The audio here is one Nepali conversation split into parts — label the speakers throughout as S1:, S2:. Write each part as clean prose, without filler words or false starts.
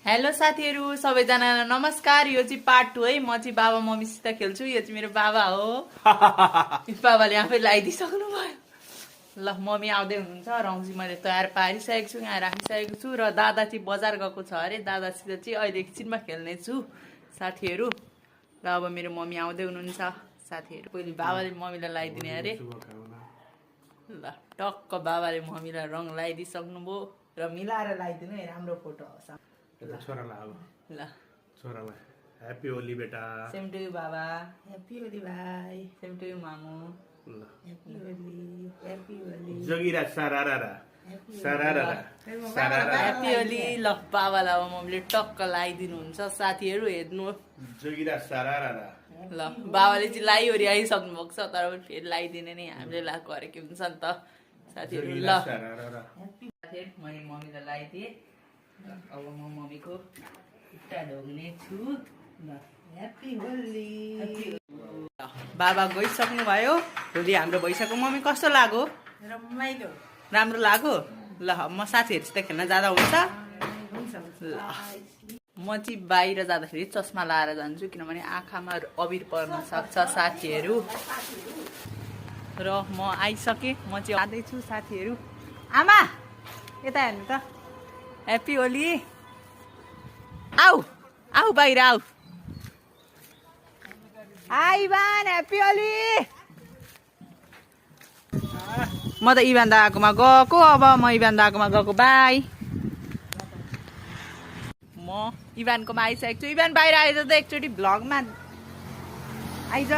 S1: हेलो साथीहरु सबैजनालाई नमस्कार। यो चाहिँ पार्ट 2 है। म चाहिँ बाबा मम्मीसित खेल्छु। यो चाहिँ मेरो बाबा हो। बाबाले आफै लगाइदिसक्नु भयो। ल मम्मी आउँदै हुनुहुन्छ। रौजी मैले तयार पारिसकेको छु, यहाँ राखिसकेको छु र दादा चाहिँ बजार गएको छ अरे। दादासित चाहिँ अहिले एकछिनमा खेल्ने छु साथीहरु। र अब मेरो मम्मी आउँदै हुनुहुन्छ साथीहरु। पहिले बाबाले मम्मीलाई लगाइदिने अरे। ल टक्क बाबाले मम्मीलाई रङ लगाइदिसक्नु भयो र मिलाएर लगाइदिनु है, राम्रो फोटो आउँछ।
S2: छोरालाई अब
S1: ल
S2: छोरालाई ह्यापी होली बेटा।
S1: सेम टु यु बाबा। ह्यापी होली भाइ। सेम टु यु मामु।
S2: ल
S1: ह्यापी होली। ह्यापी होली।
S2: जगिरा सारारा सारारा सारारा
S1: ह्यापी होली। ल बाबालाई अब मम्मीले टक्क लगाइदिनुहुन्छ साथीहरु, हेर्नु।
S2: जगिरा सारारा।
S1: ल बाबाले चाहिँ लगाइवरी आइसक्नु भएको छ, तर पनि फेरि लगाइदिने नै हामीले लगाएको गरेको हुन्छ नि त साथीहरु। ल साथीहरु मैले मम्मीलाई लगाइदिएँ। अब म मम्मीको खुट्टा ढोग्ने छु। ल ह्यापी होली। बाबा गइसक्नु भयो। होली हाम्रो भइसक्यो। मम्मी कस्तो लाग्यो?
S3: रमाइलो।
S1: राम्रो लाग्यो। ल म साथीहरुसित खेल्न जाँदा हुन्छ? ल म चाहिँ बाहिर जाँदाखेरि चस्मा लाएर जान्छु, किनभने आँखामा अबिर पर्न सक्छ साथीहरु। र म आइसकेँ। म चाहिँ आउँदैछु साथीहरु। आमा यता हेर्नु त। ह्यापी होली। आऊ आऊ बाहिर आऊ। High Ivan, happy Holi. म त इभान दाकोमा गएको। अब म इभान दाकोमा गएको। बाई। म इभानकोमा आइसकेको छु। इभान बाहिर आइज त एकचोटि भ्लगमा आइज।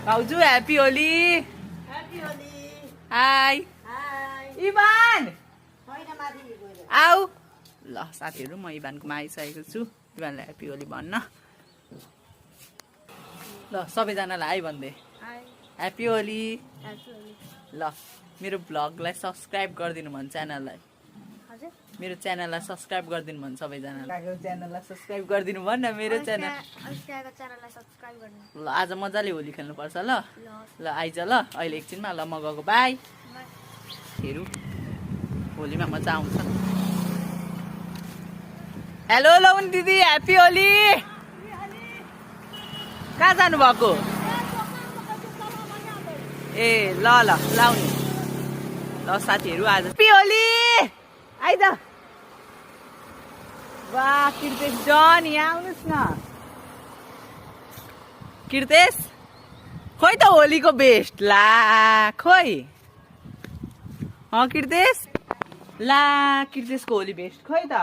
S1: भाउजू happy Holi.
S3: Happy Holi.
S1: Hi
S3: hi.
S1: Evan
S3: होइन माथि गएर।
S1: आऊ। ल साथीहरु म इभानकोमा आइसकेको छु। इभानलाई ह्यापी होली भन्न। ल सबैजनालाई हाई भन्दै।
S3: हाय।
S1: ह्यापी होली।
S3: ह्यापी होली।
S1: ल मेरो भ्लगलाई सब्स्क्राइब गरिदिनु भन्छ च्यानललाई।
S3: हजुर।
S1: मेरो च्यानललाई सब्स्क्राइब गरिदिनु भन्छ सबैजनालाई। च्यानललाई सब्स्क्राइब गरिदिनु भन्न मेरो च्यानल।
S3: अस्ट्रियाको च्यानललाई सब्स्क्राइब गर्नु।
S1: ल आज मजाले होली खेल्नुपर्छ ल।
S3: ल।
S1: ल आइज ल अहिले एकछिनमा। ल म गएको। बाई। हेरौँ होलीमा मजा आउँछ। हेलो लौन दिदी ह्यापी होली। कहाँ जानुभएको? ए ल ल लाउनु। ल साथीहरु आज ह्यापी होली। आइज। वाह किर्तेश जन यहाँ आउनुहोस् न। किर्तेश खोइ त होलीको बेस्ट ला खोइ। किर्तेश ला किर्तेशको होली बेस्ट खोइ त।